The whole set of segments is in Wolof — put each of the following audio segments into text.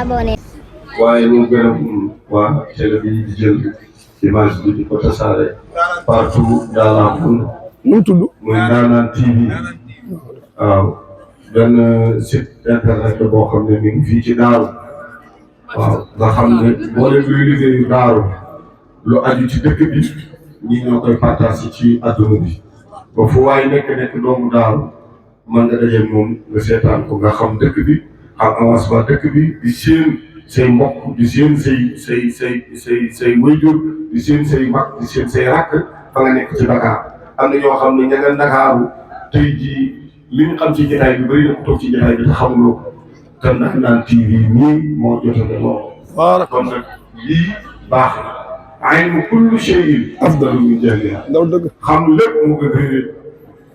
abonné. waaye ñu gërëm waa télé bi di jël image bi di ko tasaare partout dans la monde. nu mu tudd. muy Ndanane TV. waaw benn site internet boo xam ne mi ngi fii ci Daaru. waaw nga xam ne boo leen luy liggéeyu Daaru lu aju ci dëkk bi ñi ñoo koy partage ci adduna bi ba fu waay nekk doomu Daaru mën nga daje moom nga seetaan ko nga xam dëkk bi xam avancement dëkk bi di seen say mbokk di seen say wayjur di seen say mag di seen say rakk fa nga nekk ci Dakar am na ñoo xam ne ña nga Ndakaaru tey jii li ñu xam ci jotaay bi bëri na ko toog ci jotaay bi te xamuloo ko te Ndanane TV nii moo jotale lool. kon nag lii baax na. aynu kullu shay'in afdalu min jahliha. ndaw dëgg xam lépp mu gën a réer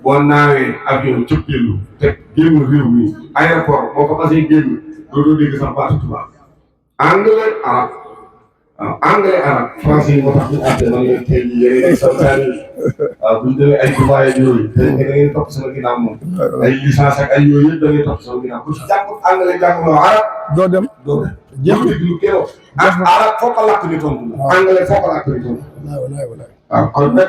boo naawee avion cëppeelu te génn réew mi aéroport boo ko passé génn dootoo dégg sax baatu tubaab anglais arabe waaw anglais arabe français yi moo tax ñu àtte man leen tey jii yéen ay santaane waaw bu ñu demee ay Dubaay ak yooyu te da ngay topp sama ginnaaw moom ay licence ak ay yooyu yëpp da ngay topp sama ginnaaw bu ci jàngul anglais jànguloo arabe doo dem jeex na déglu keroog ak arabe foo ko làkk ni tontu la anglais foo ko làkk ni tontu waaw kon nag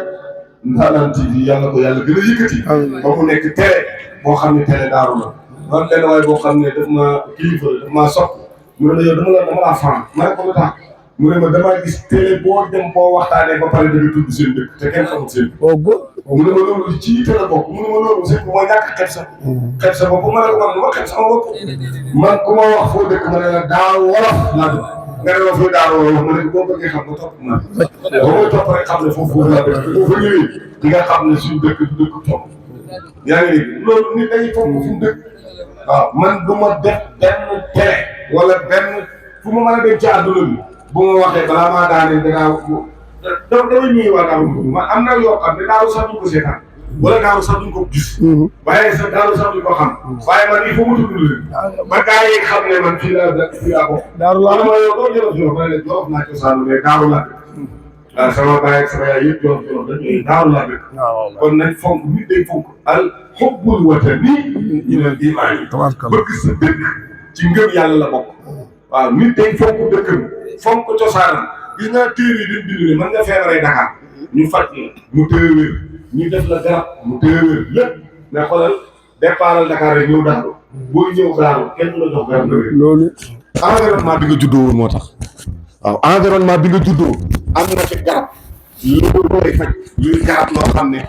Ndanane TV yàlla ko yàlla gën a yëkkati ba mu nekk télé boo xam ne télé Daaru la man benn waay boo xam ne daf ma kilifa daf maa sopp mu ne ma yow dama laa fan ma ne ko lu tax mu ne ma damaa gis télé boo dem boo waxtaanee ba pare da nga tudd seen dëkk te kenn xamul seen dëkk mu ne ma loolu ci télé bokk mu ne ma loolu seen mooy ñàkk xeeb sa bopp ma ne ko man lu ma xeeb sama bopp man ku ma wax foo dëkk ma ne la Daaru Wolof laa dëkk nga ne ma fooy Daaru Wolof ma ne ko boo bëggee xam nga topp ma boo may topp rek xam ne foofu laa dëkk boo fa ñëwee di nga xam ne suñu dëkk du dëkk topp yaa ngi dégg loolu nit day fonk fu mu dëkk waaw man du ma def benn télé wala benn fu ma mën a dem ci àdduna bi bu ma waxee balaa maa daaneel damay ñëwee waa Daaru man am na yoo xam ne Daaru sax duñ ko seetaan wala Daaru sax duñ ko gis. waaye sax Daaru sax duñ ko xam. waaye man il faut mu tudd leen. ba gars yi xam ne man fii laa bokk. Daaru laa ma yow doo jëloon Jolof ma ne leen Jolof naa cosaanu mais Daaru laa dëkk. waaw sama baay ak sama yaay yëpp Jolof dañuy Daaru laa dëkk. kon nañ fonk nit day fonk al xubbul watani minal iimaan yi. bëgg sa dëkk ci ngëm yàlla la bokk. waaw nit day fonk dëkkam fonk cosaanam gis nga téere yi dañ bind ne mën nga feebaree Dakar ñu faj la mu téewéer ñu def la garab mu téewéer lépp mais xoolal départal Dakar rek ñëw Daaru booy ñëw Daaru kenn du la jox garab la loolu environnement bi nga juddoo woon moo tax waaw environnement bi nga juddoo am na ci garab loolu lay faj luy garab loo xam ne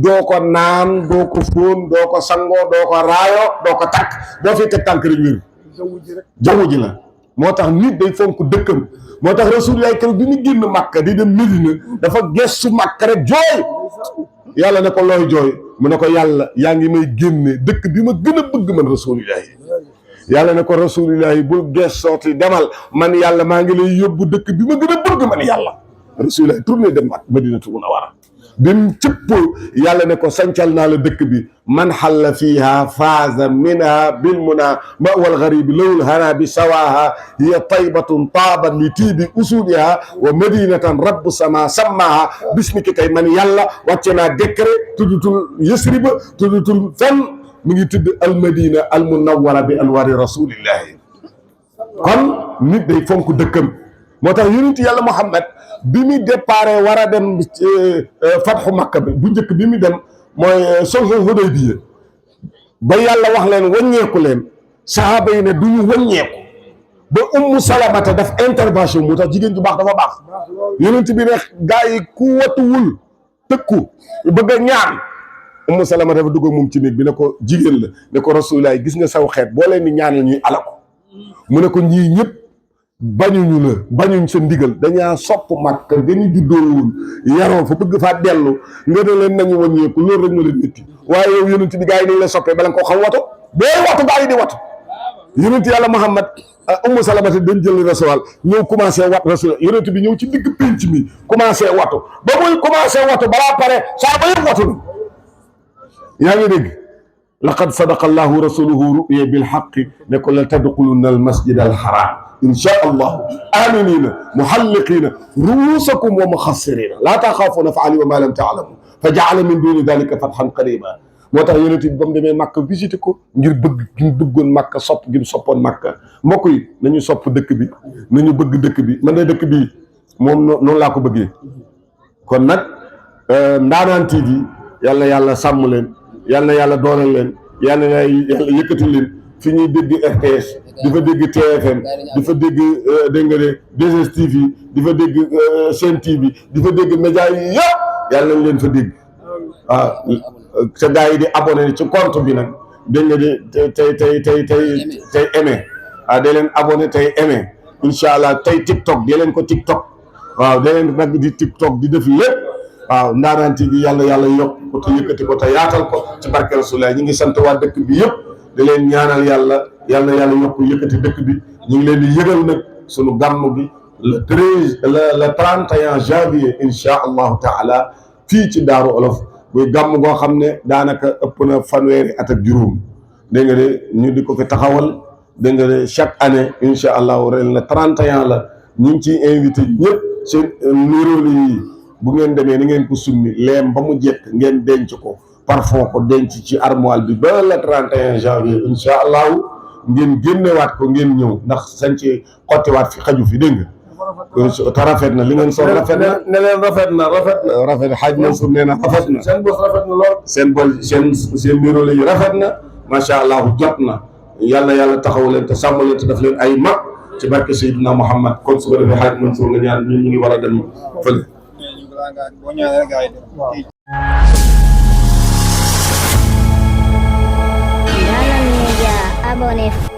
doo ko naan doo ko fóon doo ko sangoo doo ko raayoo doo ko takk boo fi teg tànk rek wér jaww ji la moo tax nit day fonk dëkkam moo tax Rasulullah keroog bi ñu génn Makka di dem Medina dafa gestu Makka rek jooy yàlla ne ko looy jooy mu ne ko yàlla yaa ngi may génne dëkk bi ma gën a bëgg man Rasulullah yàlla ne ko Rasulullah bul gestooti demal man yàlla maa ngi lay yóbbu dëkk bi ma gën a bëgg man yàlla Rasulullah tourné dem ak Madinatu Munawwara bi mu cëpp yàlla ne ko sancal naa la dëkk bi man xalla fiiha faaza minha bil muna ma wal garibi lawul hana bi sawaha hiya taybatun taabat li tiibi usuliha wa madinatan rabbu sama sammaha bismiki kay man yàlla wàcce naa décret tuddutul yasriba tuddutul fenn mu ngi tudd al madina al munawwara bi anwari rasulillahi kon nit day fonk dëkkam moo tax yonent yàlla Muhammad bi muy déparé war a dem fatxu Makka bi bu njëkk bi mu dem mooy sulhul Hudaybiya ba yàlla wax leen wàññeeku leen sahaaba yi ne du ñu wàññeeku ba Ummu Salamata def intervention moo tax jigéen ju baax dafa baax yonent bi ne gaa yi ku watuwul tëkku bëgg a ñaan Ummu Salamata dafa dugg moom ci néeg bi ne ko jigéen la ne ko Rasulullah gis nga saw xeet boo leen di ñaanal ñuy alako mu ne ko ñii ñëpp bañuñu la bañuñ sa ndigal dañaa sopp Makka dañu juddoo woon yaroo fa bëgg faa dellu nga ne leen nañu wàññeeku loolu rek ma leen métti waaye yow yonent bi gaa yi nañ la soppee bala nga ko xam watu booy watu gaa yi di watu yonent yàlla Muhammad Ummu Salamata dañ jël rasuwal ñëw commencé wat rasul yonent bi ñëw ci digg pénc mi commencé watu ba muy commencé watu balaa pare saa ba yëpp watu na yaa ngi dégg laqad sadaqa allahu rasuluhu ru'ya bil haqqi ne ko la tadxulunna al masjid al haram insha allah aminina muhalliqina ruusakum wa muxassirina laa taxaafuuna fa alima ma lam taalamu fa jaala min duni dalika fathan qariba moo tax yonent bi ba mu demee Makka visité ko ngir bëgg gi mu bëggoon Makka sopp gi mu soppoon Makka. mbokk yi nañu sopp dëkk bi nañu bëgg dëkk bi man de dëkk bi moom noonu laa ko bëggee kon nag Ndanane TV yal na yàlla sàmm leen yal na yàlla dooleel leen yal na yàlla yëkkati leen fi ñuy dégg RTS di fa dégg TFM di fa dégg dégg nga de 2STV di fa dégg Sen TV di fa dégg média yi yëpp yàlla nañ leen fa dégg waaw sa gars yi di abonné ci compte bi nag dégg nga de tey aimé waaw da leen abonné tey aimé incha allah tey TikTok da leen ko TikTok waaw da leen nag di TikTok di def lépp waaw Ndanane TV yàlla yokk ko te yëkkati ko te yaatal ko ci barke Rasulullah ñi ngi sant waa dëkk bi yëpp di leen ñaanal yàlla yokk yëkkati dëkk bi ñu ngi leen di yëgal nag sunu gàmm bi le 31 janvier incha allahu taala fii ci Daaru Olof muy gàmm goo xam ne daanaka ëpp na fanweeri at ak juróom dégg nga de ñu di ko fi taxawal dégg nga de chaque année incha allahu ren la 31 la ñu ngi ciy invité ñëpp seen nuróoli yi bu ngeen demee ni ngeen ko summi leem ba mu jekk ngeen denc ko parfum ko denc ci armoire bi ba le 31 janvier incha allahu ngeen génnewaat ko ngeen ñëw ndax sañ ci xottiwaat fi xaju fi dégg nga te rafet na li ngeen sol rafet na ne leen rafet na xaaj Mansour nee na rafet na seen bos rafet na lool seen bol seen nuróoli yi rafet na macha allah jot na yàlla taxaw leen te sàmm leen te daf leen ay mag ci barke Seydina Muhammad kon su ko defee xaaj Mansour nga ñaan ñun ñu ngi war a dem fële. Ndanane Media, abonnez-vous.